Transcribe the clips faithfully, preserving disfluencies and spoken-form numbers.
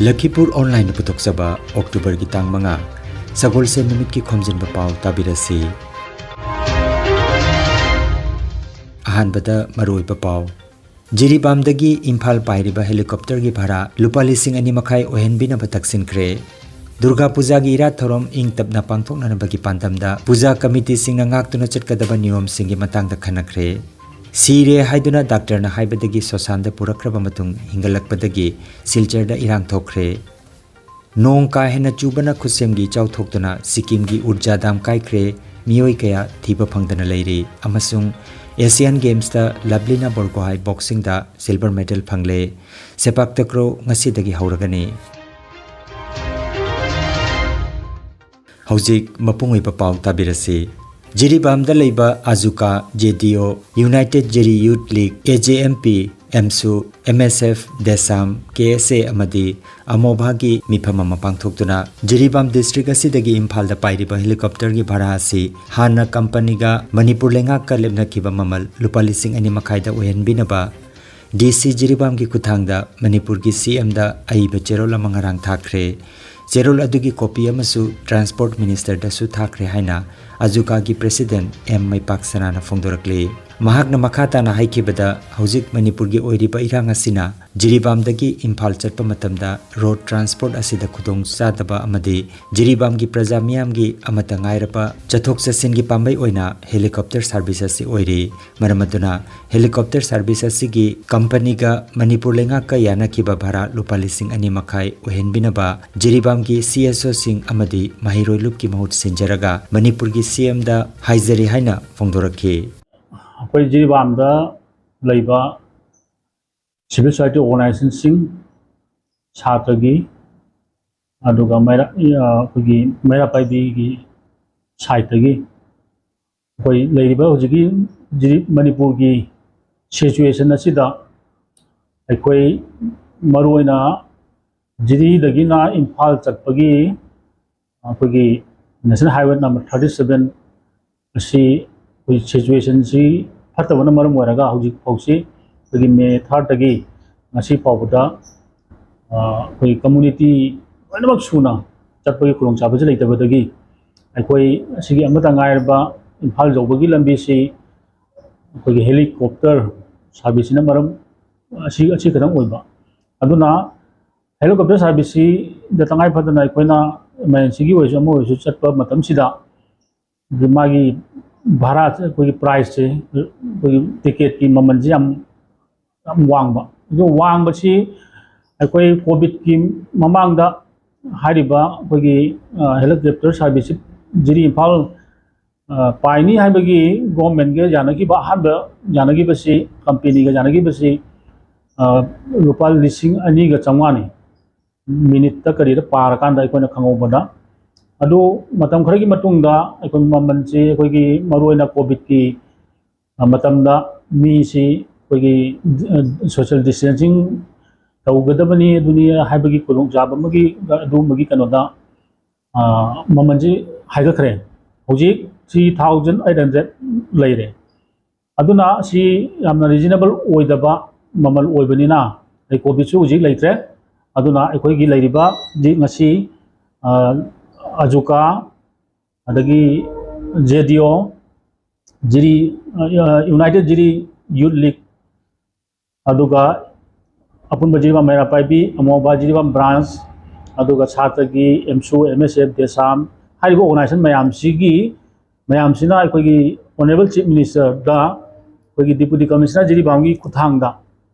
ꯂꯈꯤꯄꯨꯔ ꯑꯣꯟꯂꯥꯏꯟꯅ ꯄꯨꯊꯣꯛꯆꯕ ꯑꯣꯛꯇꯣꯕꯔꯒꯤ ꯇꯥꯡ ꯃꯉꯥ, ꯁꯒꯣꯜꯁꯦꯟ ꯅꯨꯃꯤꯠꯀꯤ ꯈꯣꯝꯖꯤꯟꯕ ꯄꯥꯎ ꯇꯥꯕꯤꯔꯁꯤ꯫ ꯑꯍꯥꯟꯕꯗ ꯃꯔꯨꯑꯣꯏꯕ ꯄꯥꯎ꯫ ꯖꯤꯔꯤꯕꯥꯝꯗꯒꯤ ꯏꯝꯐꯥꯜ ꯄꯥꯏꯔꯤꯕ ꯍꯦꯂꯤꯀꯣꯞꯇꯔꯒꯤ ꯚꯥꯔꯥ ꯂꯨꯄꯥ ꯂꯤꯁꯤꯡ ꯑꯅꯤ ꯃꯈꯥꯏ ꯑꯣꯏꯍꯟꯕꯤꯅꯕ ꯇꯛꯁꯤꯟꯈ꯭ꯔꯦ꯫ ꯗꯨꯔꯒꯥ ꯄꯨꯖꯥꯒꯤ ꯏꯔꯥꯠ ꯊꯧꯔꯝ ꯏꯪ ꯇꯞꯅ ꯄꯥꯡꯊꯣꯛꯅꯅꯕꯒꯤ ꯄꯥꯟꯗꯝꯗ ꯄꯨꯖꯥ ꯀꯃꯤꯇꯤꯁꯤꯡꯅ ꯉꯥꯛꯇꯨꯅ ꯆꯠꯀꯗꯕ ꯅꯤꯌꯣꯝꯁꯤꯡꯒꯤ ꯃꯇꯥꯡꯗ ꯈꯟꯅꯈ꯭ꯔꯦ꯫ ꯁꯤꯔꯦ ꯍꯥꯏꯗꯨꯅ ꯗꯥꯛꯇꯔꯅ ꯍꯥꯏꯕꯗꯒꯤ ꯁꯣꯁꯥꯟꯗ ꯄꯨꯔꯛꯈ꯭ꯔꯕ ꯃꯇꯨꯡ ꯍꯤꯡꯒꯠꯂꯛꯄꯗꯒꯤ ꯁꯤꯜꯆꯔꯗ ꯏꯔꯥꯡ ꯊꯣꯛꯈ꯭ꯔꯦ꯫ ꯅꯣꯡ ꯀꯥ ꯍꯦꯟꯅ ꯆꯨꯕꯅ ꯈꯨꯠꯁꯦꯝꯒꯤ ꯏꯆꯥꯎ ꯊꯣꯛꯇꯨꯅ ꯁꯤꯛꯀꯤꯝꯒꯤ ꯎꯔꯖꯥ ꯗꯥꯝ ꯀꯥꯏꯈ꯭ꯔꯦ, ꯃꯤꯑꯣꯏ ꯀꯌꯥ ꯊꯤꯕ ꯐꯪꯗꯅ ꯂꯩꯔꯤ꯫ ꯑꯃꯁꯨꯡ ꯑꯦꯁꯤꯌꯥꯟ ꯒꯦꯝꯁꯇ ꯂꯚꯂꯤꯅꯥ ꯕꯣꯔꯒꯣꯍꯥꯏ ꯕꯣꯛꯁꯤꯡꯗ ꯁꯤꯜꯚꯔ ꯃꯦꯗꯜ ꯐꯪꯂꯦ꯫ ꯁꯦꯄꯥꯛ ꯇꯀ꯭ꯔꯣ ꯉꯁꯤꯗꯒꯤ ꯍꯧꯔꯒꯅꯤ꯫ ꯍꯧꯖꯤꯛ ꯃꯄꯨꯡ ꯑꯣꯏꯕ ꯄꯥꯎ ꯇꯥꯕꯤꯔꯁꯤ꯫ ꯖꯤꯔꯤꯕꯥꯝꯗ ꯂꯩꯕ ꯑꯖꯨꯀꯥ, ꯖꯦ ꯗꯤ ꯑꯣ, ꯌꯨꯅꯥꯏꯇꯦꯗ ꯖꯤꯔꯤ ꯌꯨꯊ ꯂꯤꯒ, ꯑꯦ ꯖꯦ ꯑꯦꯝ ꯄꯤ, ꯑꯦꯝꯁꯨ, ꯑꯦꯝ ꯑꯦꯁ ꯑꯦꯐ, ꯗꯦꯁꯥꯝ, ꯀꯦ ꯑꯦꯁ ꯑꯦ ꯑꯃꯗꯤ ꯑꯃꯣꯚꯥꯒꯤ ꯃꯤꯐꯝ ꯑꯃ ꯄꯥꯡꯊꯣꯛꯇꯨꯅ ꯖꯤꯔꯤꯕꯥꯝ ꯗꯤꯁꯇ꯭ꯔꯤꯛ ꯑꯁꯤꯗꯒꯤ ꯏꯝꯐꯥꯜꯗ ꯄꯥꯏꯔꯤꯕ ꯍꯦꯂꯤꯀꯣꯞꯇꯔꯒꯤ ꯚꯥꯔꯥ ꯑꯁꯤ ꯍꯥꯟꯅ ꯀꯝꯄꯅꯤꯒ ꯃꯅꯤꯄꯨꯔ ꯂꯩꯉꯥꯛꯀ ꯂꯦꯞꯅꯈꯤꯕ ꯃꯃꯜ ꯂꯨꯄꯥ ꯂꯤꯁꯤꯡ ꯑꯅꯤ ꯃꯈꯥꯏꯗ ꯑꯣꯏꯍꯟꯕꯤꯅꯕ ꯗꯤ ꯁꯤ ꯖꯤꯔꯤꯕꯥꯝꯒꯤ ꯈꯨꯠꯊꯥꯡꯗ ꯃꯅꯤꯄꯨꯔꯒꯤ ꯁꯤ ꯑꯦꯝꯗ ꯑꯏꯕ ꯆꯦꯔꯣꯜ ꯑꯃ ꯉꯔꯥꯡ ꯊꯥꯈ꯭ꯔꯦ꯫ ꯆꯦꯔꯣꯜ ꯑꯗꯨꯒꯤ ꯀꯣꯄꯤ ꯑꯃꯁꯨ ꯇ꯭ꯔꯥꯟꯁꯄꯣꯔꯠ ꯃꯤꯅꯤꯁꯇꯔꯗꯁꯨ ꯊꯥꯈ꯭ꯔꯦ ꯍꯥꯏꯅ ꯑꯖꯨꯀꯥꯒꯤ ꯄ꯭ꯔꯦꯁꯤꯗꯦꯟꯠ ꯑꯦꯝ ꯃꯩꯄꯥꯛ ꯁꯅꯥꯅ ꯐꯣꯡꯗꯣꯔꯛꯂꯤ꯫ ꯃꯍꯥꯛꯅ ꯃꯈꯥ ꯇꯥꯅ ꯍꯥꯏꯈꯤꯕꯗ, ꯍꯧꯖꯤꯛ ꯃꯅꯤꯄꯨꯔꯒꯤ ꯑꯣꯏꯔꯤꯕ ꯏꯔꯥꯡ ꯑꯁꯤꯅ ꯖꯤꯔꯤꯕꯥꯝꯗꯒꯤ ꯏꯝꯐꯥꯜ ꯆꯠꯄ ꯃꯇꯝꯗ ꯔꯣꯗ ꯇ꯭ꯔꯥꯟꯁꯄꯣꯔꯠ ꯑꯁꯤꯗ ꯈꯨꯗꯣꯡ ꯆꯥꯗꯕ ꯑꯃꯗꯤ ꯖꯤꯔꯤꯕꯥꯝꯒꯤ ꯄ꯭ꯔꯖꯥ ꯃꯤꯌꯥꯝꯒꯤ ꯑꯃꯠꯇ ꯉꯥꯏꯔꯕ ꯆꯠꯊꯣꯛ ꯆꯠꯁꯤꯟꯒꯤ ꯄꯥꯝꯕꯩ ꯑꯣꯏꯅ ꯍꯦꯂꯤꯀꯣꯞꯇꯔ ꯁꯥꯔꯚꯤꯁ ꯑꯁꯤ ꯑꯣꯏꯔꯤ꯫ ꯃꯔꯝ ꯑꯗꯨꯅ ꯍꯦꯂꯤꯀꯣꯞꯇꯔ ꯁꯥꯔꯚꯤꯁ ꯑꯁꯤꯒꯤ ꯀꯝꯄꯅꯤꯒ ꯃꯅꯤꯄꯨꯔ ꯂꯩꯉꯥꯛꯀ ꯌꯥꯅꯈꯤꯕ ꯚꯥꯔꯥ ꯂꯨꯄꯥ ꯂꯤꯁꯤꯡ ꯑꯅꯤ ꯃꯈꯥꯏ ꯑꯣꯏꯍꯟꯕꯤꯅꯕ ꯖꯤꯔꯤꯕꯥꯝꯒꯤ ꯁꯤ ꯑꯦꯁ ꯑꯣꯁꯤꯡ ꯑꯃꯗꯤ ꯃꯍꯩꯔꯣꯏ ꯂꯨꯞꯀꯤ ꯃꯍꯨꯠ ꯁꯤꯟꯖꯔꯒ ꯃꯅꯤꯄꯨꯔꯒꯤ ꯁꯤ ꯑꯦꯝꯗ ꯍꯥꯏꯖꯔꯤ ꯍꯥꯏꯅ ꯐꯣꯡꯗꯣꯔꯛꯈꯤ꯫ ꯑꯩꯈꯣꯏ ꯖꯤꯔꯤꯕꯥꯝꯗ ꯂꯩꯕ ꯁꯤꯚꯤꯜ ꯁꯣꯁꯥꯏꯇꯤ ꯑꯣꯔꯒꯅꯥꯏꯖꯦꯁꯟꯁꯤꯡ, ꯁꯥꯇ꯭ꯔꯒꯤ, ꯑꯗꯨꯒ ꯃꯩꯔꯥ-, ꯑ, ꯑꯩꯈꯣꯏꯒꯤ ꯃꯩꯔꯥ ꯄꯥꯏꯕꯤꯒꯤ ꯁꯥꯏꯠꯇꯒꯤ ꯑꯩꯈꯣꯏ ꯂꯩꯔꯤꯕ ꯍꯧꯖꯤꯛꯀꯤ ꯖꯤ-, ꯃꯅꯤꯄꯨꯔꯒꯤ ꯁꯤꯆꯨꯋꯦꯁꯟ ꯑꯁꯤꯗ ꯑꯩꯈꯣꯏ ꯃꯔꯨꯑꯣꯏꯅ ꯖꯤꯔꯤꯗꯒꯤꯅ ꯏꯝꯐꯥꯜ ꯆꯠꯄꯒꯤ ꯑꯩꯈꯣꯏꯒꯤ national highway number thirty seven ꯑꯁꯤ ꯑꯩꯈꯣꯏ ꯁꯤꯆꯨꯋꯦꯁꯟꯁꯤ ꯐꯠꯇꯕꯅ ꯃꯔꯝ ꯑꯣꯏꯔꯒ ꯍꯧꯖꯤꯛ ꯐꯥꯎꯁꯤ ꯑꯩꯈꯣꯏꯒꯤ ꯃꯦ ꯊꯥꯔꯠꯇꯒꯤ ꯉꯁꯤ ꯐꯥꯎꯕꯗ ꯑꯩꯈꯣꯏ ꯀꯝꯃꯨꯅꯤꯇꯤ ꯂꯣꯏꯅꯃꯛ ꯁꯨꯅ ꯆꯠꯄꯒꯤ ꯈꯨꯗꯣꯡꯆꯥꯕꯁꯤ ꯂꯩꯇꯕꯗꯒꯤ ꯑꯩꯈꯣꯏ ꯑꯁꯤꯒꯤ ꯑꯃꯠꯇ ꯉꯥꯏꯔꯕ ꯏꯝꯐꯥꯜ ꯌꯧꯕꯒꯤ ꯂꯝꯕꯤꯁꯤ ꯑꯩꯈꯣꯏꯒꯤ ꯍꯦꯂꯤꯀꯣꯞꯇꯔ ꯁꯥꯔꯚꯤꯁꯁꯤꯅ ꯃꯔꯝ ꯑꯁꯤ ꯑꯁꯤ ꯈꯛꯇꯪ ꯑꯣꯏꯕ꯫ ꯑꯗꯨꯅ ꯍꯦꯂꯤꯀꯣꯞꯇꯔ ꯁꯥꯔꯚꯤꯁꯁꯤꯗ ꯇꯉꯥꯏ ꯐꯗꯅ ꯑꯩꯈꯣꯏꯅ ꯏꯃꯥꯔꯖꯦꯟꯁꯤꯒꯤ ꯑꯣꯏꯔꯁꯨ ꯑꯃ ꯑꯣꯏꯔꯁꯨ ꯆꯠꯄ ꯃꯇꯝꯁꯤꯗ ꯃꯥꯒꯤ ꯚꯔꯥꯁꯦ, ꯑꯩꯈꯣꯏꯒꯤ ꯄ꯭ꯔꯥꯏꯁꯁꯦ, ꯑꯩꯈꯣꯏꯒꯤ ꯇꯤꯀꯦꯠꯀꯤ ꯃꯃꯜꯁꯦ ꯌꯥꯝ ꯌꯥꯝ ꯋꯥꯡꯕ꯫ ꯑꯗꯨ ꯋꯥꯡꯕꯁꯤ ꯑꯩꯈꯣꯏ ꯀꯣꯚꯤꯗꯀꯤ ꯃꯃꯥꯡꯗ ꯍꯥꯏꯔꯤꯕ ꯑꯩꯈꯣꯏꯒꯤ ꯍꯦꯂꯤꯀꯣꯞꯇꯔ ꯁꯥꯔꯚꯤꯁꯁꯤ ꯖꯤꯔꯤ ꯏꯝꯐꯥꯜ ꯄꯥꯏꯅꯤ ꯍꯥꯏꯕꯒꯤ ꯒꯣꯔꯃꯦꯟꯒ ꯌꯥꯅꯈꯤꯕ, ꯑꯍꯥꯟꯕ ꯌꯥꯅꯈꯤꯕꯁꯤ, ꯀꯝꯄꯦꯅꯤꯒ ꯌꯥꯅꯈꯤꯕꯁꯤ ꯂꯨꯄꯥ ꯂꯤꯁꯤꯡ ꯑꯅꯤꯒ ꯆꯥꯝꯃꯉꯥꯅꯤ꯫ ꯃꯤꯅꯤꯠꯇ ꯀꯔꯤꯗ ꯄꯥꯔꯀꯥꯟꯗ ꯑꯩꯈꯣꯏꯅ ꯈꯪꯍꯧꯕꯗ꯫ ꯑꯗꯨ ꯃꯇꯝ ꯈꯔꯒꯤ ꯃꯇꯨꯡꯗ ꯑꯩꯈꯣꯏ ꯃꯃꯜꯁꯤ, ꯑꯩꯈꯣꯏꯒꯤ ꯃꯔꯨꯑꯣꯏꯅ ꯀꯣꯚꯤꯗꯀꯤ ꯃꯇꯝꯗ ꯃꯤꯁꯤ ꯑꯩꯈꯣꯏꯒꯤ ꯁꯣꯁꯤꯌꯦꯜ ꯗꯤꯁꯇꯦꯟꯁꯤꯡ ꯇꯧꯒꯗꯕꯅꯤ, ꯑꯗꯨꯅꯤ ꯍꯥꯏꯕꯒꯤ ꯈꯨꯗꯣꯡꯆꯥꯕ ꯑꯃꯒꯤ, ꯑꯗꯨꯒꯨꯝꯕꯒꯤ ꯀꯩꯅꯣꯗ ꯃꯃꯜꯁꯤ ꯍꯥꯏꯒꯠꯈ꯭ꯔꯦ꯫ ꯍꯧꯖꯤꯛ ꯊ꯭ꯔꯤ ꯊꯥꯎꯖꯟ ꯑꯩꯠ ꯍꯟꯗ꯭ꯔꯦꯠ ꯂꯩꯔꯦ꯫ ꯑꯗꯨꯅ ꯁꯤ ꯌꯥꯝꯅ ꯔꯤꯖꯅꯦꯕꯜ ꯑꯣꯏꯗꯕ ꯃꯃꯜ ꯑꯣꯏꯕꯅꯤꯅ ꯑꯩ ꯀꯣꯚꯤꯗꯁꯨ ꯍꯧꯖꯤꯛ ꯂꯩꯇ꯭ꯔꯦ꯫ ꯑꯗꯨꯅ ꯑꯩꯈꯣꯏꯒꯤ ꯂꯩꯔꯤꯕ ꯍꯧꯖꯤꯛ ꯉꯁꯤ ꯑꯖꯨꯀꯥ, ꯑꯗꯒꯤ ꯖꯦ ꯗꯤ ꯑꯣ, ꯖꯤꯔꯤ, ꯌꯨꯅꯥꯏꯇꯦꯠ ꯖꯤꯔꯤ ꯌꯨꯠ ꯂꯤꯒ, ꯑꯗꯨꯒ ꯑꯄꯨꯟꯕ ꯖꯤꯔꯤꯕꯥꯝ ꯃꯩꯔꯥ ꯄꯥꯏꯕꯤ, ꯑꯃꯣꯕꯥ ꯖꯤꯔꯤꯕꯥꯝ ꯕ꯭ꯔꯥꯟꯁ, ꯑꯗꯨꯒ ꯁꯥꯇ꯭ꯔꯒꯤ ꯑꯦꯝꯁꯨ, ꯑꯦꯝ ꯑꯦꯁ ꯑꯦꯐ, ꯗꯦꯁꯥꯝ ꯍꯥꯏꯔꯤꯕ ꯑꯣꯔꯒꯅꯥꯏꯖꯦꯁꯟ ꯃꯌꯥꯝꯁꯤꯒꯤ, ꯃꯌꯥꯝꯁꯤꯅ ꯑꯩꯈꯣꯏꯒꯤ ꯑꯣꯅꯔꯦꯕꯜ ꯆꯤꯐ ꯃꯤꯅꯤꯁꯇꯔꯗ ꯑꯩꯈꯣꯏꯒꯤ ꯗꯤꯄꯨꯇꯤ ꯀꯃꯤꯁꯅꯔ ꯖꯤꯔꯤꯕꯥꯝꯒꯤ ꯈꯨꯠꯊꯥꯡꯗ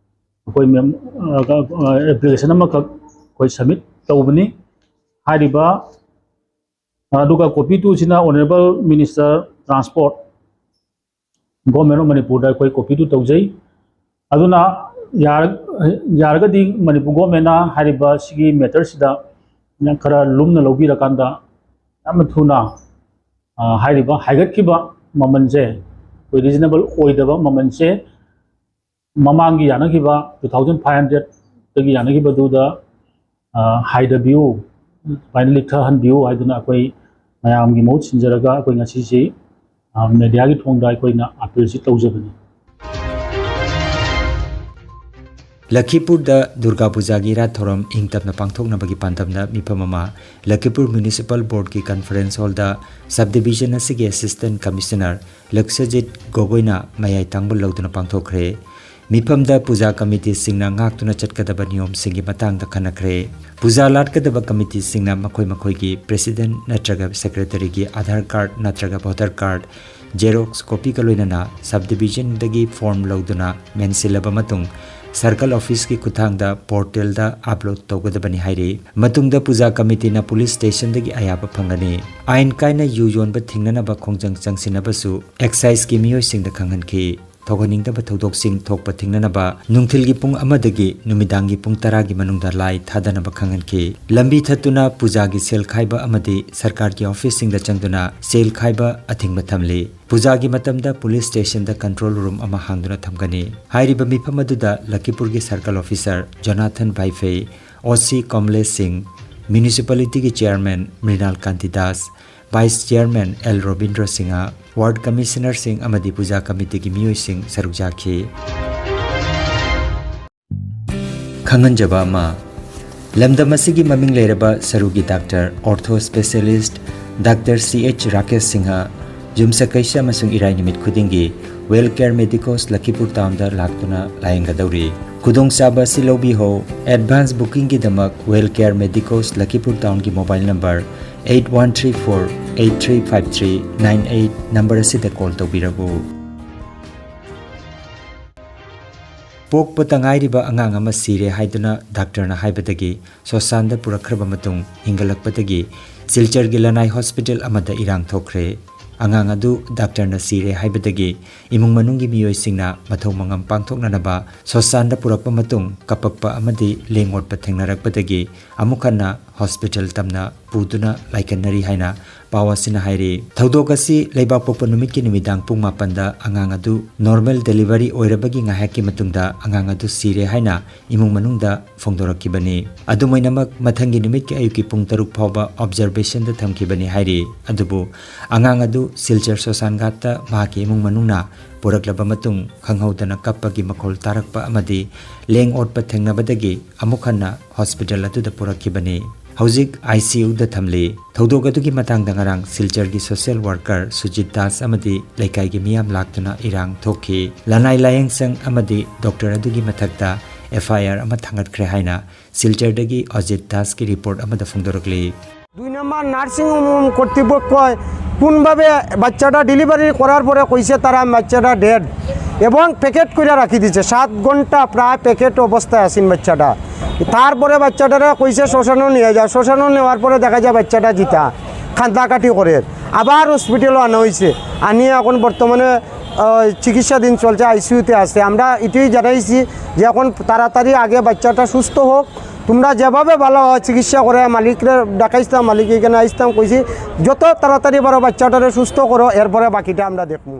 ꯑꯩꯈꯣꯏ ꯃꯦꯝ-, ꯑ, ꯑ, ꯑꯦꯄ꯭ꯂꯤꯀꯦꯁꯟ ꯑꯃꯈꯛ ꯑꯩꯈꯣꯏ ꯁꯕꯃꯤꯠ ꯇꯧꯕꯅꯤ꯫ ꯍꯥꯏꯔꯤꯕ, ꯑꯗꯨꯒ ꯀꯣꯄꯤ ꯇꯨꯁꯤꯅ honourable minister transport, government of ꯃꯅꯤꯄꯨꯔꯗ ꯑꯩꯈꯣꯏ ꯀꯣꯄꯤ ꯇꯨ ꯇꯧꯖꯩ꯫ ꯑꯗꯨꯅ ꯌꯥꯔ-, ꯌꯥꯔꯒꯗꯤ ꯃꯅꯤꯄꯨꯔ ꯒꯣꯔꯃꯦꯟꯅ ꯍꯥꯏꯔꯤꯕ ꯁꯤꯒꯤ ꯃꯦꯇꯔꯁꯤꯗ ꯈꯔ ꯂꯨꯝꯅ ꯂꯧꯕꯤꯔꯀꯥꯟꯗ ꯌꯥꯝꯅ ꯊꯨꯅ, ꯑ, ꯍꯥꯏꯔꯤꯕ ꯍꯥꯏꯒꯠꯈꯤꯕ ꯃꯃꯜꯁꯦ, ꯑꯩꯈꯣꯏ ꯔꯤꯖꯅꯦꯕꯜ ꯑꯣꯏꯗꯕ ꯃꯃꯜꯁꯦ, ꯃꯃꯥꯡꯒꯤ ꯌꯥꯅꯈꯤꯕ two thousand five hundredꯇꯒꯤ ꯌꯥꯅꯈꯤꯕꯗꯨꯗ, ꯑ, ꯍꯥꯏꯊꯕꯤꯌꯨ, ꯁꯨꯃꯥꯏꯅ ꯂꯤꯛꯊꯍꯟꯕꯤꯌꯨ ꯍꯥꯏꯗꯨꯅ ꯑꯩꯈꯣꯏ ꯃꯌꯥꯝꯒꯤ ꯃꯍꯨꯠ ꯁꯤꯟꯖꯔꯒ ꯑꯩꯈꯣꯏ ꯉꯁꯤꯁꯤ, ꯑ, ꯃꯦꯗꯤꯌꯥꯒꯤ ꯊꯣꯡꯗ ꯑꯩꯈꯣꯏꯅ ꯑꯄꯤꯜꯁꯤ ꯇꯧꯖꯕꯅꯤ꯫ ꯂꯈꯤꯄꯨꯔꯗ ꯗꯨꯔꯒꯥ ꯄꯨꯖꯥꯒꯤ ꯏꯔꯥꯠ ꯊꯧꯔꯝ ꯏꯪ ꯇꯞꯅ ꯄꯥꯡꯊꯣꯛꯅꯕꯒꯤ ꯄꯥꯟꯗꯝꯗ ꯃꯤꯐꯝ ꯑꯃ ꯂꯈꯤꯄꯨꯔ ꯃ꯭ꯌꯨꯅꯤꯁꯤꯄꯥꯜ ꯕꯣꯔꯗꯀꯤ ꯀꯟꯐꯔꯦꯟꯁ ꯍꯣꯜꯗ ꯁꯕ ꯗꯤꯕꯤꯖꯟ ꯑꯁꯤꯒꯤ ꯑꯦꯁꯤꯁꯇꯦꯟꯠ ꯀꯃꯤꯁꯅꯔ ꯂꯛꯁꯖꯤꯠ ꯒꯣꯒꯣꯏꯅ ꯃꯌꯥꯏ ꯊꯪꯕ ꯂꯧꯗꯨꯅ ꯄꯥꯡꯊꯣꯛꯈ꯭ꯔꯦ꯫ ꯃꯤꯐꯝꯗ ꯄꯨꯖꯥ ꯀꯃꯤꯇꯤꯁꯤꯡꯅ ꯉꯥꯛꯇꯨꯅ ꯆꯠꯀꯗꯕ ꯅꯤꯌꯣꯝꯁꯤꯡꯒꯤ ꯃꯇꯥꯡꯗ ꯈꯟꯅꯈ꯭ꯔꯦ꯫ ꯄꯨꯖꯥ ꯂꯥꯠꯀꯗꯕ ꯀꯃꯤꯇꯤꯁꯤꯡꯅ ꯃꯈꯣꯏ ꯃꯈꯣꯏꯒꯤ ꯄ꯭ꯔꯦꯁꯤꯗꯦꯟꯠ ꯅꯠꯇ꯭ꯔꯒ ꯁꯦꯀ꯭ꯔꯦꯇꯔꯤꯒꯤ ꯑꯥꯙꯥꯔ ꯀꯥꯔꯗ ꯅꯠꯇ꯭ꯔꯒ ꯚꯣꯇꯔ ꯀꯥꯔꯗ ꯖꯦꯔꯣꯛꯁ ꯀꯣꯄꯤꯒ ꯂꯣꯏꯅꯅ ꯁꯕ ꯗꯤꯕꯤꯖꯟꯗꯒꯤ ꯐꯣꯔꯝ ꯂꯧꯗꯨꯅ ꯃꯦꯟꯁꯤꯜꯂꯕ ꯃꯇꯨꯡ ꯁꯔꯀꯜ ꯑꯣꯐꯤꯁꯀꯤ ꯈꯨꯠꯊꯥꯡꯗ ꯄꯣꯔꯇꯦꯜꯗ ꯑꯞꯂꯣꯗ ꯇꯧꯒꯗꯕꯅꯤ ꯍꯥꯏꯔꯤ꯫ ꯃꯇꯨꯡꯗ ꯄꯨꯖꯥ ꯀꯃꯤꯇꯤꯅ ꯄꯨꯂꯤꯁ ꯁ꯭ꯇꯦꯁꯟꯗꯒꯤ ꯑꯌꯥꯕ ꯐꯪꯒꯅꯤ꯫ ꯑꯥꯏꯟ ꯀꯥꯏꯅ ꯌꯨ ꯌꯣꯟꯕ ꯊꯤꯡꯅꯅꯕ ꯈꯣꯡꯖꯪ ꯆꯪꯁꯤꯟꯅꯕꯁꯨ ꯑꯦꯛꯁꯥꯏꯖꯀꯤ ꯃꯤꯑꯣꯏꯁꯤꯡꯗ ꯈꯪꯍꯟꯈꯤ꯫ ꯊꯣꯛꯍꯟꯅꯤꯡꯗꯕ ꯊꯧꯗꯣꯛꯁꯤꯡ ꯊꯣꯛꯄ ꯊꯤꯡꯅꯅꯕ ꯅꯨꯡꯊꯤꯜꯒꯤ ꯄꯨꯡ ꯑꯃꯗꯒꯤ ꯅꯨꯃꯤꯗꯥꯡꯒꯤ ꯄꯨꯡ ꯇꯔꯥꯒꯤ ꯃꯅꯨꯡꯗ ꯂꯥꯏ ꯊꯥꯗꯅꯕ ꯈꯪꯍꯟꯈꯤ꯫ ꯂꯝꯕꯤ ꯊꯠꯇꯨꯅ ꯄꯨꯖꯥꯒꯤ ꯁꯦꯜ ꯈꯥꯏꯕ ꯑꯃꯗꯤ ꯁꯔꯀꯥꯔꯒꯤ ꯑꯣꯐꯤꯁꯁꯤꯡꯗ ꯆꯪꯗꯨꯅ ꯁꯦꯜ ꯈꯥꯏꯕ ꯑꯊꯤꯡꯕ ꯊꯝꯂꯤ꯫ ꯄꯨꯖꯥꯒꯤ ꯃꯇꯝꯗ ꯄꯨꯂꯤꯁ ꯁ꯭ꯇꯦꯁꯟꯗ ꯀꯟꯇ꯭ꯔꯣꯜ ꯔꯨꯝ ꯑꯃ ꯍꯥꯡꯗꯨꯅ ꯊꯝꯒꯅꯤ꯫ ꯍꯥꯏꯔꯤꯕ ꯃꯤꯐꯝ ꯑꯗꯨꯗ ꯂꯈꯤꯄꯨꯔꯒꯤ circle officer Jonathan Vaiphei, O C Kamalesh Singh, ꯃ꯭ꯌꯨꯅꯤꯁꯤꯄꯥꯂꯤꯇꯤꯒꯤ chairman Mrinal Kanti Das, vice chairman L Robindro Singha, ward ꯀꯃꯤꯁꯅꯔꯁꯤꯡ ꯑꯃꯗꯤ ꯄꯨꯖꯥ ꯀꯃꯤꯇꯤꯒꯤ ꯃꯤꯑꯣꯏꯁꯤꯡ ꯁꯔꯨꯛ ꯌꯥꯈꯤ꯫ ꯈꯪꯍꯟꯖꯕ ꯑꯃ, ꯂꯝꯗꯝ ꯑꯁꯤꯒꯤ ꯃꯃꯤꯡ ꯂꯩꯔꯕ ꯁꯔꯨꯒꯤ ꯗꯥꯛꯇꯔ, ꯑꯣꯔꯊꯣ ꯁ꯭ꯄꯦꯁꯤꯌꯦꯂꯤꯁꯠ ꯗꯥꯛꯇꯔ ꯁꯤ ꯑꯩꯆ ꯔꯥꯀꯦꯁ ꯁꯤꯡꯍ ꯌꯨꯝꯁꯀꯩꯁ ꯑꯃꯁꯨꯡ ꯏꯔꯥꯏ ꯅꯨꯃꯤꯠ ꯈꯨꯗꯤꯡꯒꯤ ꯋꯦꯜ ꯀꯦꯌꯔ ꯃꯦꯗꯤꯀꯣꯁ ꯂꯈꯤꯄꯨꯔ ꯇꯥꯎꯟꯗ ꯂꯥꯛꯇꯨꯅ ꯂꯥꯌꯦꯡꯒꯗꯧꯔꯤ꯫ ꯈꯨꯗꯣꯡꯆꯥꯕ ꯑꯁꯤ ꯂꯧꯕꯤꯍꯧ꯫ ꯑꯦꯗꯚꯥꯟꯁ ꯕꯨꯀꯤꯡꯒꯤꯗꯃꯛ ꯋꯦꯜ ꯀꯦꯌꯔ ꯃꯦꯗꯤꯀꯣꯁ ꯂꯈꯤꯄꯨꯔ ꯇꯥꯎꯟꯒꯤ mobile number eight one three four eight three five three nine eight number ꯑꯁꯤꯗ ꯀꯣꯜ ꯇꯧꯕꯤꯔꯛꯎ꯫ ꯄꯣꯛꯄꯇ ꯉꯥꯏꯔꯤꯕ ꯑꯉꯥꯡ ꯑꯃ ꯁꯤꯔꯦ ꯍꯥꯏꯗꯨꯅ ꯗꯥꯛꯇꯔꯅ ꯍꯥꯏꯕꯗꯒꯤ ꯁꯣꯁꯥꯟꯗ ꯄꯨꯔꯛꯈ꯭ꯔꯕ ꯃꯇꯨꯡ ꯍꯤꯡꯒꯠꯂꯛꯄꯗꯒꯤ ꯁꯤꯜꯆꯔꯒꯤ ꯂꯅꯥꯏ ꯍꯣꯁꯄꯤꯇꯥꯜ ꯑꯃꯗ ꯏꯔꯥꯡ ꯊꯣꯛꯈ꯭ꯔꯦ꯫ ꯑꯉꯥꯡ ꯑꯗꯨ ꯗꯥꯛꯇꯔꯅ ꯁꯤꯔꯦ ꯍꯥꯏꯕꯗꯒꯤ ꯏꯃꯨꯡ ꯃꯅꯨꯡꯒꯤ ꯃꯤꯑꯣꯏꯁꯤꯡꯅ ꯃꯊꯧ ꯃꯉꯝ ꯄꯥꯡꯊꯣꯛꯅꯅꯕ ꯁꯣꯁꯥꯟꯗ ꯄꯨꯔꯛꯄ ꯃꯇꯨꯡ ꯀꯞꯄꯛꯄ ꯑꯃꯗꯤ ꯂꯦꯡ ꯑꯣꯠꯄ ꯊꯦꯡꯅꯔꯛꯄꯗꯒꯤ ꯑꯃꯨꯛ ꯍꯟꯅ ꯍꯣꯁꯄꯤꯇꯥꯜ ꯇꯝꯅ ꯄꯨꯗꯨꯅ ꯂꯥꯏꯀꯠꯅꯔꯤ ꯍꯥꯏꯅ ꯄꯥꯎ ꯑꯁꯤꯅ ꯍꯥꯏꯔꯤ꯫ ꯊꯧꯗꯣꯛ ꯑꯁꯤ ꯂꯩꯕꯥꯛꯄꯣꯛꯄ ꯅꯨꯃꯤꯠꯀꯤ ꯅꯨꯃꯤꯗꯥꯡ ꯄꯨꯡ ꯃꯥꯄꯟꯗ ꯑꯉꯥꯡ ꯑꯗꯨ ꯅꯣꯔꯃꯦꯜ ꯗꯦꯂꯤꯚꯔꯤ ꯑꯣꯏꯔꯕꯒꯤ ꯉꯥꯏꯍꯥꯛꯀꯤ ꯃꯇꯨꯡꯗ ꯑꯉꯥꯡ ꯑꯗꯨ ꯁꯤꯔꯦ ꯍꯥꯏꯅ ꯏꯃꯨꯡ ꯃꯅꯨꯡꯗ ꯐꯣꯡꯗꯣꯔꯛꯈꯤꯕꯅꯤ꯫ ꯑꯗꯨꯝ ꯑꯣꯏꯅꯃꯛ, ꯃꯊꯪꯒꯤ ꯅꯨꯃꯤꯠꯀꯤ ꯑꯌꯨꯛꯀꯤ ꯄꯨꯡ ꯇꯔꯨꯛ ꯐꯥꯎꯕ ꯑꯣꯕꯖꯔꯕꯦꯁꯟꯗ ꯊꯝꯈꯤꯕꯅꯤ ꯍꯥꯏꯔꯤ꯫ ꯑꯗꯨꯕꯨ ꯑꯉꯥꯡ ꯑꯗꯨ ꯁꯤꯜꯆꯔ ꯁꯣꯁꯥꯟ ꯘꯥꯠꯇ ꯃꯍꯥꯛꯀꯤ ꯏꯃꯨꯡ ꯃꯅꯨꯡꯅ ꯄꯨꯔꯛꯂꯕ ꯃꯇꯨꯡ, ꯈꯪꯍꯧꯗꯅ ꯀꯞꯄꯒꯤ ꯃꯈꯣꯜ ꯇꯥꯔꯛꯄ ꯑꯃꯗꯤ ꯂꯦꯡ ꯑꯣꯠꯄ ꯊꯦꯡꯅꯕꯗꯒꯤ ꯑꯃꯨꯛ ꯍꯟꯅ ꯍꯣꯁꯄꯤꯇꯥꯜ ꯑꯗꯨꯗ ꯄꯨꯔꯛꯈꯤꯕꯅꯤ꯫ ꯍꯧꯖꯤꯛ ꯑꯥꯏ ꯁꯤ ꯌꯨꯗ ꯊꯝꯂꯤ꯫ ꯊꯧꯗꯣꯛ ꯑꯗꯨꯒꯤ ꯃꯇꯥꯡꯗ ꯉꯔꯥꯡ ꯁꯤꯜꯆꯔꯒꯤ ꯁꯣꯁꯤꯌꯦꯜ ꯋꯥꯔꯀꯔ ꯁꯨꯖꯤꯠ ꯗꯥꯁ ꯑꯃꯗꯤ ꯂꯩꯀꯥꯏꯒꯤ ꯃꯤꯌꯥꯝ ꯂꯥꯛꯇꯨꯅ ꯏꯔꯥꯡ ꯊꯣꯛꯈꯤ꯫ ꯂꯅꯥꯏ ꯂꯥꯌꯦꯡꯁꯪ ꯑꯃꯗꯤ ꯗꯣꯛꯇꯔ ꯑꯗꯨꯒꯤ ꯃꯊꯛꯇ ꯑꯦꯐ ꯑꯥꯏ ꯑꯥꯔ ꯑꯃ ꯊꯥꯡꯒꯠꯈ꯭ꯔꯦ ꯍꯥꯏꯅ ꯁꯤꯜꯆꯔꯗꯒꯤ ꯑꯖꯤꯠ ꯗꯥꯁꯀꯤ ꯔꯤꯄꯣꯔꯠ ꯑꯃꯗ ꯐꯣꯡꯗꯣꯔꯛꯂꯤ꯫ দুই নম্বর নার্সিং হোম কর্তৃপক্ষই কোনভাবে বাচ্চাটা ডেলিভারি করার পরে কইছে তারা বাচ্চাটা ডেড এবং প্যাকেট করে রাখি দিছে। সাত ঘন্টা প্রায় প্যাকেট অবস্থায় আছেন বাচ্চাটা। তারপরে বাচ্চাটারে কইছে শ্মশানও নিয়ে যাও, শ্মশানও নেওয়ার পরে দেখা যায় বাচ্চাটা জিতা কান্দাকাটি করে। আবার হসপিটালও আনা হয়েছে, আনিয়ে এখন বর্তমানে আহ, চিকিৎসাধীন চলছে, আইসিইউতে আছে। আমরা এটাই জানাইছি যে এখন তাড়াতাড়ি আগে বাচ্চাটা সুস্থ হোক, তোমরা যেভাবে ভালো হয় চিকিৎসা করে মালিকরে ডাকাইছিলাম, মালিক এখানে আইসতাম, কইছি যত তাড়াতাড়ি পারো বাচ্চাটারে সুস্থ করো, এরপরে বাকিটা আমরা দেখবো।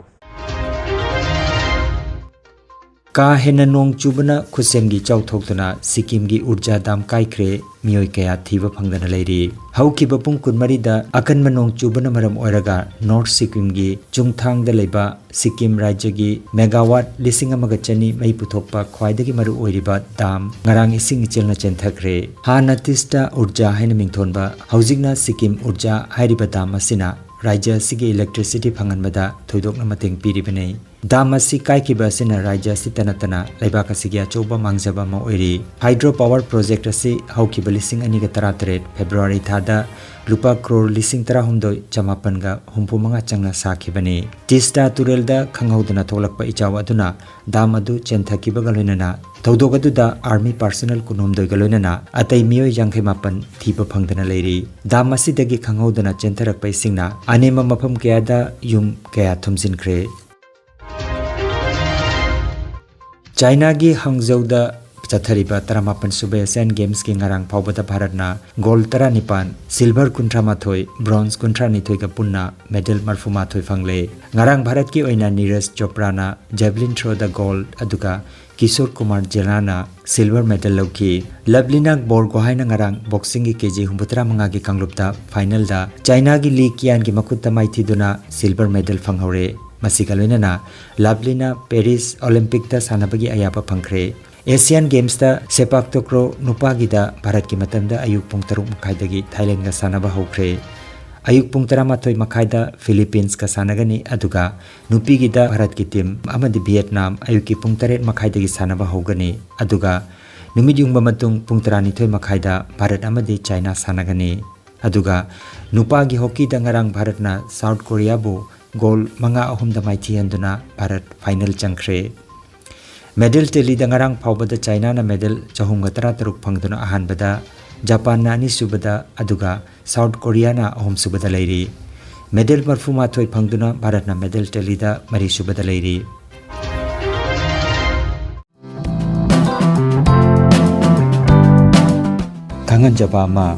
ꯀꯥ ꯍꯦꯟꯅ ꯅꯣꯡ ꯆꯨꯕꯅ ꯈꯨꯠꯁꯦꯝꯒꯤ ꯏꯆꯥꯎ ꯊꯣꯛꯇꯨꯅ ꯁꯤꯛꯀꯤꯝꯒꯤ ꯎꯔꯖꯥ ꯗꯥꯝ ꯀꯥꯏꯈ꯭ꯔꯦ, ꯃꯤꯑꯣꯏ ꯀꯌꯥ ꯊꯤꯕ ꯐꯪꯗꯅ ꯂꯩꯔꯤ꯫ ꯍꯧꯈꯤꯕ ꯄꯨꯡ ꯀꯨꯟꯃꯔꯤꯗ ꯑꯀꯟꯕ ꯅꯣꯡ ꯆꯨꯕꯅ ꯃꯔꯝ ꯑꯣꯏꯔꯒ ꯅꯣꯔꯊ ꯁꯤꯛꯀꯤꯝꯒꯤ ꯆꯨꯡꯊꯥꯡꯗ ꯂꯩꯕ ꯁꯤꯛꯀꯤꯝ ꯔꯥꯖ꯭ꯌꯒꯤ ꯃꯦꯒꯥꯋꯥꯠ ꯂꯤꯁꯤꯡ ꯑꯃꯒ ꯆꯅꯤ ꯃꯩ ꯄꯨꯊꯣꯛꯄ ꯈ꯭ꯋꯥꯏꯗꯒꯤ ꯃꯔꯨ ꯑꯣꯏꯔꯤꯕ ꯗꯥꯝ ꯉꯔꯥꯡ ꯏꯁꯤꯡ ꯏꯆꯦꯜꯅ ꯆꯦꯟꯊꯈ꯭ꯔꯦ꯫ ꯍꯥꯟꯅ ꯇꯤꯁꯇꯥ ꯎꯔꯖꯥ ꯍꯥꯏꯅ ꯃꯤꯡꯊꯣꯟꯕ, ꯍꯧꯖꯤꯛꯅ ꯁꯤꯛꯀꯤꯝ ꯎꯔꯖꯥ ꯍꯥꯏꯔꯤꯕ ꯗꯥꯝ ꯑꯁꯤꯅ ꯔꯥꯖ꯭ꯌ ꯑꯁꯤꯒꯤ ꯏꯂꯦꯛꯇ꯭ꯔꯤꯁꯤꯇꯤ ꯐꯪꯍꯟꯕꯗ ꯊꯣꯏꯗꯣꯛꯅ ꯃꯇꯦꯡ ꯄꯤꯔꯤꯕꯅꯤ꯫ ꯗꯥꯝ ꯑꯁꯤ ꯀꯥꯏꯈꯤꯕ ꯑꯁꯤꯅ ꯔꯥꯖ꯭ꯌ ꯑꯁꯤꯇ ꯅꯠꯇꯅ ꯂꯩꯕꯥꯛ ꯑꯁꯤꯒꯤ ꯑꯆꯧꯕ ꯃꯥꯡꯖꯕ ꯑꯃ ꯑꯣꯏꯔꯤ꯫ ꯍꯥꯏꯗ꯭ꯔꯣ ꯄꯥꯋꯔ ꯄ꯭ꯔꯣꯖꯦꯛ ꯑꯁꯤ ꯍꯧꯈꯤꯕ ꯂꯤꯁꯤꯡ ꯑꯅꯤꯒ ꯇꯔꯥꯇꯔꯦꯠ ꯐꯦꯕ꯭ꯔꯨꯋꯥꯔꯤ ꯊꯥꯗ ꯂꯨꯄꯥ ꯀ꯭ꯔꯣꯔ ꯂꯤꯁꯤꯡ ꯇꯔꯥꯍꯨꯝꯗꯣꯏ ꯆꯃꯥꯄꯟꯒ ꯍꯨꯝꯐꯨ ꯃꯉꯥ ꯆꯪꯅ ꯁꯥꯈꯤꯕꯅꯤ꯫ ꯇꯤꯁꯇꯥ ꯇꯨꯔꯦꯜꯗ ꯈꯪꯍꯧꯗꯅ ꯊꯣꯛꯂꯛꯄ ꯏꯆꯥꯎ ꯑꯗꯨꯅ ꯗꯥꯝ ꯑꯗꯨ ꯆꯦꯟꯊꯈꯤꯕꯒ ꯂꯣꯏꯅꯅ ꯊꯧꯗꯣꯛ ꯑꯗꯨꯗ ꯑꯥꯔꯃꯤ ꯄꯥꯔꯁꯅꯦꯜ ꯀꯨꯟꯍꯨꯝꯗꯣꯏꯒ ꯂꯣꯏꯅꯅ ꯑꯇꯩ ꯃꯤꯑꯣꯏ ꯌꯥꯡꯈꯩ ꯃꯥꯄꯟ ꯊꯤꯕ ꯐꯪꯗꯅ ꯂꯩꯔꯤ꯫ ꯗꯥꯝ ꯑꯁꯤꯗꯒꯤ ꯈꯪꯍꯧꯗꯅ ꯆꯦꯟꯊꯔꯛꯄ ꯏꯁꯤꯡꯅ ꯑꯅꯦꯝꯕ ꯃꯐꯝ ꯀꯌꯥꯗ ꯌꯨꯝ ꯀꯌꯥ ꯊꯨꯝꯖꯤꯟꯈ꯭ꯔꯦ꯫ ꯆꯥꯏꯅꯥꯒꯤ ꯍꯪꯖꯧꯗ ꯆꯠꯊꯔꯤꯕ ꯇꯔꯥꯃꯥꯄꯟ ꯁꯨꯕ Asian Gamesꯀꯤ ꯉꯔꯥꯡ ꯐꯥꯎꯕꯗ ꯚꯥꯔꯠꯅ gold ꯇꯔꯥꯅꯤꯄꯥꯟ, silver ꯀꯨꯟꯊ꯭ꯔꯥ ꯃꯥꯊꯣꯏ, bronze ꯀꯨꯟꯊ꯭ꯔꯥ ꯅꯤꯊꯣꯏꯒ ꯄꯨꯟꯅ medal ꯃꯔꯐꯨ ꯃꯥꯊꯣꯏ ꯐꯪꯂꯦ꯫ ꯉꯔꯥꯡ ꯚꯥꯔꯠꯀꯤ ꯑꯣꯏꯅ ꯅꯤꯔꯖ ꯆꯣꯄ꯭ꯔꯥꯅ javelin throwꯗ gold, ꯑꯗꯨꯒ ꯀꯤꯁꯣꯔ ꯀꯨꯃꯥꯔ ꯖꯦꯅꯥꯅ silver medal ꯂꯧꯈꯤ꯫ ꯂꯚꯂꯤꯅꯥ ꯕꯣꯔꯒꯣꯍꯥꯏꯅ ꯉꯔꯥꯡ boxingꯒꯤ KG ꯍꯨꯝꯐꯨꯇꯔꯥ ꯃꯉꯥꯒꯤ ꯀꯥꯡꯂꯨꯞꯇ finalꯗ ꯆꯥꯏꯅꯥꯒꯤ ꯂꯤ ꯀꯤꯌꯥꯟꯒꯤ ꯃꯈꯨꯠꯇ ꯃꯥꯏꯊꯤꯗꯨꯅ silver medal ꯐꯪꯍꯧꯔꯦ꯫ ꯃꯁꯤꯒ ꯂꯣꯏꯅꯅ ꯂꯚꯂꯤꯅꯥ Paris Olympicꯇ ꯁꯥꯟꯅꯕꯒꯤ ꯑꯌꯥꯕ ꯐꯪꯈ꯭ꯔꯦ꯫ Asian Gamesꯇ ꯁꯦꯄꯥꯛ ꯇꯣꯀ꯭ꯔꯣ ꯅꯨꯄꯥꯒꯤꯗ ꯚꯥꯔꯠꯀꯤ ꯃꯇꯝꯗ ꯑꯌꯨꯛ ꯄꯨꯡ ꯇꯔꯨꯛ ꯃꯈꯥꯏꯗꯒꯤ ꯊꯥꯏꯂꯦꯟꯗꯒ ꯁꯥꯟꯅꯕ ꯍꯧꯈ꯭ꯔꯦ꯫ ꯑꯌꯨꯛ ꯄꯨꯡ ꯇꯔꯥꯃꯥꯊꯣꯏ ꯃꯈꯥꯏꯗ ꯐꯤꯂꯤꯄꯤꯟꯁꯀ ꯁꯥꯟꯅꯒꯅꯤ, ꯑꯗꯨꯒ ꯅꯨꯄꯤꯒꯤꯗ ꯚꯥꯔꯠꯀꯤ team ꯑꯃꯗꯤ ꯚꯤꯌꯦꯠꯅꯥꯝ ꯑꯌꯨꯛꯀꯤ ꯄꯨꯡ ꯇꯔꯦꯠ ꯃꯈꯥꯏꯗꯒꯤ ꯁꯥꯟꯅꯕ ꯍꯧꯒꯅꯤ, ꯑꯗꯨꯒ ꯅꯨꯃꯤꯠ ꯌꯨꯡꯕ ꯃꯇꯨꯡ ꯄꯨꯡ ꯇꯔꯥꯅꯤꯊꯣꯏ ꯃꯈꯥꯏꯗ ꯚꯥꯔꯠ ꯑꯃꯗꯤ ꯆꯥꯏꯅꯥ ꯁꯥꯟꯅꯒꯅꯤ꯫ ꯑꯗꯨꯒ ꯅꯨꯄꯥꯒꯤ ꯍꯣꯀꯤꯗ ꯉꯔꯥꯡ ꯚꯥꯔꯠꯅ ꯁꯥꯎꯠ ꯀꯣꯔꯤꯌꯥꯕꯨ ꯒꯣꯜ ꯃꯉꯥ ꯑꯍꯨꯝꯗ ꯃꯥꯏꯊꯤꯍꯟꯗꯨꯅ ꯚꯥꯔꯠ ꯐꯥꯏꯅꯦꯜ ꯆꯪꯈ꯭ꯔꯦ꯫ ꯃꯦꯗꯜ ꯇꯦꯂꯤꯗ ꯉꯔꯥꯡ ꯐꯥꯎꯕꯗ ꯆꯥꯏꯅꯥꯅ ꯃꯦꯗꯜ ꯆꯍꯨꯝꯒ ꯇꯔꯥꯇꯔꯨꯛ ꯐꯪꯗꯨꯅ ꯑꯍꯥꯟꯕꯗ, ꯖꯄꯥꯟꯅ ꯑꯅꯤꯁꯨꯕꯗ, ꯑꯗꯨꯒ ꯁꯥꯎꯠ ꯀꯣꯔꯤꯌꯥꯅ ꯑꯍꯨꯝꯁꯨꯕꯗ ꯂꯩꯔꯤ꯫ ꯃꯦꯗꯜ ꯃꯔꯐꯨ ꯃꯥꯊꯣꯏ ꯐꯪꯗꯨꯅ ꯚꯥꯔꯠꯅ ꯃꯦꯗꯜ ꯇꯦꯂꯤꯗ ꯃꯔꯤꯁꯨꯕꯗ ꯂꯩꯔꯤ꯫ ꯈꯪꯍꯟꯖꯕ ꯑꯃ,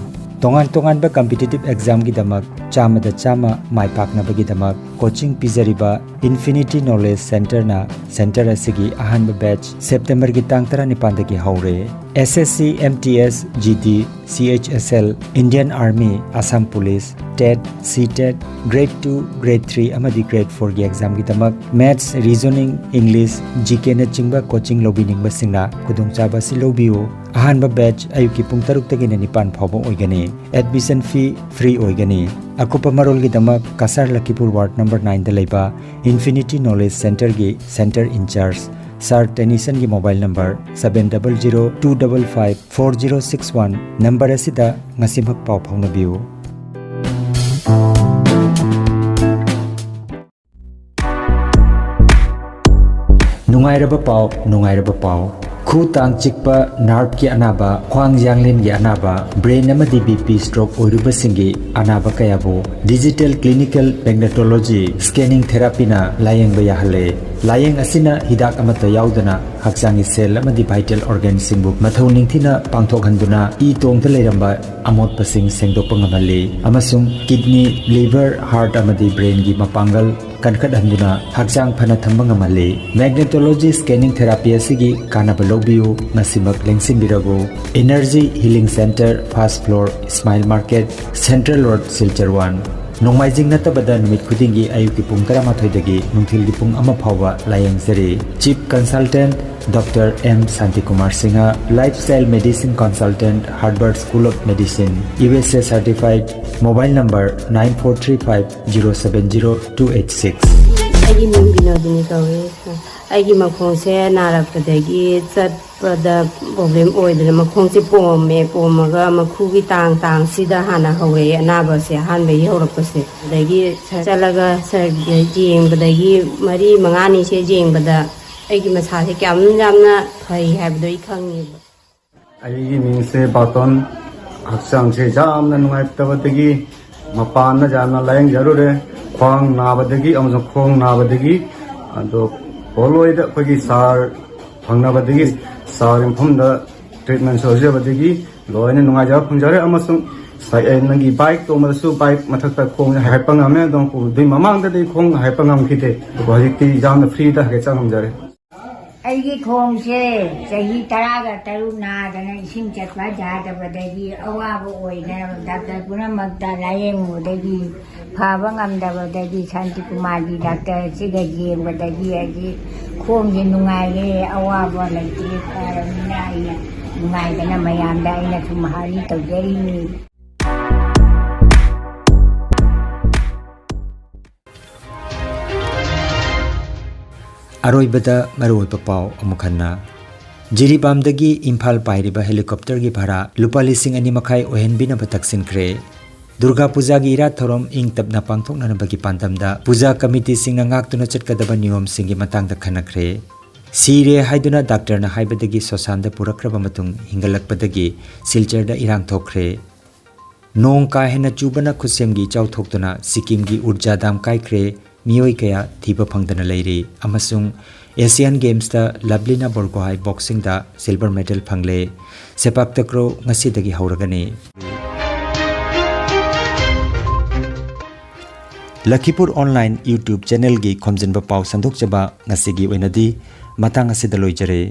ꯇꯣꯉꯥꯟ ꯇꯣꯉꯥꯟꯕ competitive examꯒꯤꯗꯃꯛ ꯆꯥꯝꯃꯗ ꯆꯥꯝꯃ ꯃꯥꯏ ꯄꯥꯛꯅꯕꯒꯤꯗꯃꯛ coaching ꯄꯤꯖꯔꯤꯕ Infinity Knowledge Centerꯅ center ꯑꯁꯤꯒꯤ ꯑꯍꯥꯟꯕ batch Septemberꯒꯤ ꯇꯥꯡ ꯇꯔꯥꯅꯤꯄꯥꯟꯗꯒꯤ ꯍꯧꯔꯦ꯫ SSC, MTS, GD, CHSL, Indian Army, Assam Police, TET, CTET, Grade two, Grade three ꯑꯃꯗꯤ Grade fourꯒꯤ examꯒꯤꯗꯃꯛ Maths, Reasoning, English, GKꯅꯆꯤꯡꯕ coaching ꯂꯧꯕꯤꯅꯤꯡꯕꯁꯤꯡꯅ ꯈꯨꯗꯣꯡꯆꯥꯕ ꯑꯁꯤ ꯂꯧꯕꯤꯌꯨ꯫ ꯑꯍꯥꯟꯕ batch ꯑꯌꯨꯛꯀꯤ ꯄꯨꯡ ꯇꯔꯨꯛꯇꯒꯤꯅ ꯅꯤꯄꯥꯟ ꯐꯥꯎꯕ ꯑꯣꯏꯒꯅꯤ꯫ Admission fee free ꯑꯣꯏꯒꯅꯤ꯫ ꯑꯀꯨꯞꯄ ꯃꯔꯣꯜꯒꯤꯗꯃꯛ ꯀꯁꯥꯔ ꯂꯈꯤꯄꯨꯔ ward number nineꯗ ꯂꯩꯕ Infinity Knowledge Centerꯒꯤ center in charge Sir Tenisonꯒꯤ mobile number seven double zero two double five four zero six one number ꯑꯁꯤꯗ ꯉꯁꯤꯃꯛ ꯄꯥꯎ ꯐꯥꯎꯅꯕꯤꯌꯨ꯫ ꯅꯨꯡꯉꯥꯏꯔꯕ ꯄꯥꯎ, ꯅꯨꯡꯉꯥꯏꯔꯕ ꯄꯥꯎ꯫ ꯈꯨ ꯇꯥꯡ ꯆꯤꯛꯄ, nerveꯀꯤ ꯑꯅꯥꯕ, ꯈ꯭ꯋꯥꯡ ꯌꯥꯡꯂꯦꯟꯒꯤ ꯑꯅꯥꯕ, brain ꯑꯃꯗꯤ BP stroke ꯑꯣꯏꯔꯤꯕꯁꯤꯡꯒꯤ ꯑꯅꯥꯕ ꯀꯌꯥꯕꯨ digital clinical magnetology scanning therapyꯅ ꯂꯥꯌꯦꯡꯕ ꯌꯥꯍꯜꯂꯦ꯫ ꯂꯥꯌꯦꯡ ꯑꯁꯤꯅ ꯍꯤꯗꯥꯛ ꯑꯃꯠꯇ ꯌꯥꯎꯗꯅ ꯍꯛꯆꯥꯡꯒꯤ ꯁꯦꯜ ꯑꯃꯗꯤ ꯚꯥꯏꯇꯦꯜ ꯑꯣꯔꯒꯥꯟꯁꯤꯡꯕꯨ ꯃꯊꯧ ꯅꯤꯡꯊꯤꯅ ꯄꯥꯡꯊꯣꯛꯍꯟꯗꯨꯅ ꯏ ꯇꯣꯡꯗ ꯂꯩꯔꯝꯕ ꯑꯃꯣꯠꯄꯁꯤꯡ ꯁꯦꯡꯗꯣꯛꯄ ꯉꯝꯍꯜꯂꯤ ꯑꯃꯁꯨꯡ ꯀꯤꯗꯅꯤ, ꯂꯤꯚꯔ, ꯍꯥꯔꯠ ꯑꯃꯗꯤ ꯕ꯭ꯔꯦꯟꯒꯤ ꯃꯄꯥꯡꯒꯜ ꯀꯟꯈꯠꯍꯟꯗꯨꯅ ꯍꯛꯆꯥꯡ ꯐꯅ ꯊꯝꯕ ꯉꯝꯍꯜꯂꯤ꯫ ꯃꯦꯒꯅꯦꯇꯣꯂꯣꯖꯤ ꯁ꯭ꯀꯦꯅꯤꯡ ꯊꯦꯔꯥꯄꯤ ꯑꯁꯤꯒꯤ ꯀꯥꯟꯅꯕ ꯂꯧꯕꯤꯌꯨ, ꯉꯁꯤꯃꯛ ꯂꯦꯡꯁꯤꯟꯕꯤꯔꯕꯨ꯫ Energy healing centre, first floor, Ismail market, central road, Silchar one. ꯅꯣꯡꯃꯥꯏꯖꯤꯡ ꯅꯠꯇꯕꯗ ꯅꯨꯃꯤꯠ ꯈꯨꯗꯤꯡꯒꯤ ꯑꯌꯨꯛꯀꯤ ꯄꯨꯡ ꯇꯔꯥꯃꯥꯊꯣꯏꯗꯒꯤ ꯅꯨꯡꯊꯤꯜꯒꯤ ꯄꯨꯡ ꯑꯃ ꯐꯥꯎꯕ ꯂꯥꯌꯦꯡꯖꯔꯤ꯫ Chief consultant doctor M Shantikumar Singha, lifestyle medicine consultant, Harvard school of medicine, U S A certified. Mobile number nine four three five zero seven zero two eight six. ꯑꯩꯒꯤ ꯃꯤꯡ ꯕꯤꯅꯣꯗꯤꯅꯤ ꯀꯧꯏ꯫ ꯑꯩꯒꯤ ꯃꯈꯣꯡꯁꯦ ꯅꯥꯔꯛꯄꯗꯒꯤ ꯆꯠꯄꯗ ꯄ꯭ꯔꯣꯕ꯭ꯂꯦꯝ ꯑꯣꯏꯗꯅ ꯃꯈꯣꯡꯁꯦ ꯄꯣꯝꯃꯦ꯫ ꯄꯣꯝꯃꯒ ꯃꯈꯨꯒꯤ ꯇꯥꯡ ꯇꯥꯡꯁꯤꯗ ꯍꯥꯟꯅ ꯍꯧꯔꯛꯑꯦ ꯑꯅꯥꯕꯁꯦ, ꯑꯍꯥꯟꯕꯒꯤ ꯍꯧꯔꯛꯄꯁꯦ꯫ ꯑꯗꯒꯤ ꯁ-, ꯆꯠꯂꯒ ꯁ-, ꯌꯦꯡꯕꯗꯒꯤ ꯃꯔꯤ ꯃꯉꯥꯅꯤꯁꯦ ꯌꯦꯡꯕꯗ ꯑꯩꯒꯤ ꯃꯁꯥꯁꯦ ꯀꯌꯥꯝ ꯌꯥꯝꯅ ꯐꯩ ꯍꯥꯏꯕꯗꯣ ꯑꯩ ꯈꯪꯉꯦꯕ꯫ ꯑꯩꯒꯤ ꯃꯤꯡꯁꯦ ꯕꯥꯇꯣꯟ꯫ ꯍꯛꯆꯥꯡꯁꯦ ꯌꯥꯝꯅ ꯅꯨꯡꯉꯥꯏꯇꯕꯗꯒꯤ, ꯃꯄꯥꯟꯗ ꯌꯥꯝꯅ ꯂꯥꯌꯦꯡꯖꯔꯨꯔꯦ꯫ ꯈ꯭ꯋꯥꯡ ꯅꯥꯕꯗꯒꯤ ꯑꯃꯁꯨꯡ ꯈꯣꯡ ꯅꯥꯕꯗꯒꯤ, ꯑꯗꯣ ꯄꯣꯂꯣꯏꯗ ꯑꯩꯈꯣꯏꯒꯤ ꯁꯥꯔ ꯐꯪꯅꯕꯗꯒꯤ, ꯁꯥꯔꯒꯤ ꯃꯐꯝꯗ ꯇ꯭ꯔꯤꯠꯃꯦꯟꯁꯨ ꯂꯧꯖꯕꯗꯒꯤ ꯂꯣꯏꯅ ꯅꯨꯡꯉꯥꯏꯖꯕ ꯐꯪꯖꯔꯦ꯫ ꯑꯃꯁꯨꯡ ꯁꯥꯏ-, ꯑꯩ ꯅꯪꯒꯤ ꯕꯥꯏꯛ ꯇꯣꯡꯕꯗꯁꯨ ꯕꯥꯏꯛ ꯃꯊꯛꯇ ꯈꯣꯡꯁꯦ ꯍꯥꯏꯒꯠꯄ ꯉꯝꯃꯦ, ꯑꯗꯨꯝ ꯑꯗꯨꯏ ꯃꯃꯥꯡꯗꯗꯤ ꯈꯣꯡ ꯍꯥꯏꯒꯠꯄ ꯉꯝꯈꯤꯗꯦ꯫ ꯑꯗꯨꯕꯨ ꯍꯧꯖꯤꯛꯇꯤ ꯌꯥꯝꯅ ꯐ꯭ꯔꯤꯗ ꯍꯥꯏꯒꯠꯆ ꯉꯝꯖꯔꯦ꯫ ꯑꯩꯒꯤ ꯈꯣꯡꯁꯦ ꯆꯍꯤ ꯇꯔꯥꯒ ꯇꯔꯨꯛ ꯅꯥꯗꯅ ꯏꯁꯤꯡ ꯆꯠꯄ ꯌꯥꯗꯕꯗꯒꯤ ꯑꯋꯥꯕ ꯑꯣꯏꯅ ꯗꯥꯛꯇꯔ ꯄꯨꯝꯅꯃꯛꯇ ꯂꯥꯌꯦꯡꯕꯗꯒꯤ ꯐꯕ ꯉꯝꯗꯕꯗꯒꯤ ꯁꯥꯟꯇꯤꯀꯨꯃꯥꯔꯒꯤ ꯗꯥꯛꯇꯔꯁꯤꯒ ꯌꯦꯡꯕꯗꯒꯤ ꯑꯩꯒꯤ ꯈꯣꯡꯁꯦ ꯅꯨꯡꯉꯥꯏꯔꯦ, ꯑꯋꯥꯕ ꯂꯩꯇ꯭ꯔꯦ, ꯐꯔꯕꯅꯤꯅ ꯑꯩꯅ ꯅꯨꯡꯉꯥꯏꯗꯅ ꯃꯌꯥꯝꯗ ꯑꯩꯅ ꯁꯨꯝ ꯍꯥꯏꯔꯤ ꯇꯧꯖꯔꯤꯅꯤ꯫ ꯑꯔꯣꯏꯕꯗ ꯃꯔꯨꯑꯣꯏꯕ ꯄꯥꯎ ꯑꯃꯨꯛ ꯍꯟꯅ꯫ ꯖꯤꯔꯤꯕꯥꯝꯗꯒꯤ ꯏꯝꯐꯥꯜ ꯄꯥꯏꯔꯤꯕ ꯍꯦꯂꯤꯀꯣꯞꯇꯔꯒꯤ ꯚꯥꯔꯥ ꯂꯨꯄꯥ ꯂꯤꯁꯤꯡ ꯑꯅꯤ ꯃꯈꯥꯏ ꯑꯣꯏꯍꯟꯕꯤꯅꯕ ꯇꯛꯁꯤꯟꯈ꯭ꯔꯦ꯫ ꯗꯨꯔꯒꯥ ꯄꯨꯖꯥꯒꯤ ꯏꯔꯥꯠ ꯊꯧꯔꯝ ꯏꯪ ꯇꯞꯅ ꯄꯥꯡꯊꯣꯛꯅꯅꯕꯒꯤ ꯄꯥꯟꯗꯝꯗ ꯄꯨꯖꯥ ꯀꯃꯤꯇꯤꯁꯤꯡꯅ ꯉꯥꯛꯇꯨꯅ ꯆꯠꯀꯗꯕ ꯅꯤꯌꯣꯝꯁꯤꯡꯒꯤ ꯃꯇꯥꯡꯗ ꯈꯟꯅꯈ꯭ꯔꯦ꯫ ꯁꯤꯔꯦ ꯍꯥꯏꯗꯨꯅ ꯗꯥꯛꯇꯔꯅ ꯍꯥꯏꯕꯗꯒꯤ ꯁꯣꯁꯥꯟꯗ ꯄꯨꯔꯛꯈ꯭ꯔꯕ ꯃꯇꯨꯡ ꯍꯤꯡꯒꯠꯂꯛꯄꯗꯒꯤ ꯁꯤꯜꯆꯔꯗ ꯏꯔꯥꯡ ꯊꯣꯛꯈ꯭ꯔꯦ꯫ ꯅꯣꯡ ꯀꯥ ꯍꯦꯟꯅ ꯆꯨꯕꯅ ꯈꯨꯠꯁꯦꯝꯒꯤ ꯏꯆꯥꯎ ꯊꯣꯛꯇꯨꯅ ꯁꯤꯛꯀꯤꯝꯒꯤ ꯎꯔꯖꯥ ꯗꯥꯝ ꯀꯥꯏꯈ꯭ꯔꯦ꯫ ꯃꯤꯑꯣꯏ ꯀꯌꯥ ꯊꯤꯕ ꯐꯪꯗꯅ ꯂꯩꯔꯤ ꯑꯃꯁꯨꯡ Asian Gamesꯇ ꯂꯚꯂꯤꯅꯥ ꯕꯣꯔꯒꯣꯍꯥꯏ boxingꯗ silver medal ꯐꯪꯂꯦ꯫ ꯁꯦꯄꯥꯛ ꯇꯀ꯭ꯔꯣ ꯉꯁꯤꯗꯒꯤ ꯍꯧꯔꯒꯅꯤ꯫ ꯂꯈꯤꯄꯨꯔ online YouTube channelꯒꯤ ꯈꯣꯝꯖꯤꯟꯕ ꯄꯥꯎ ꯁꯟꯗꯣꯛꯆꯕ ꯉꯁꯤꯒꯤ ꯑꯣꯏꯅꯗꯤ ꯃꯇꯥꯡ ꯑꯁꯤꯗ ꯂꯣꯏꯖꯔꯦ꯫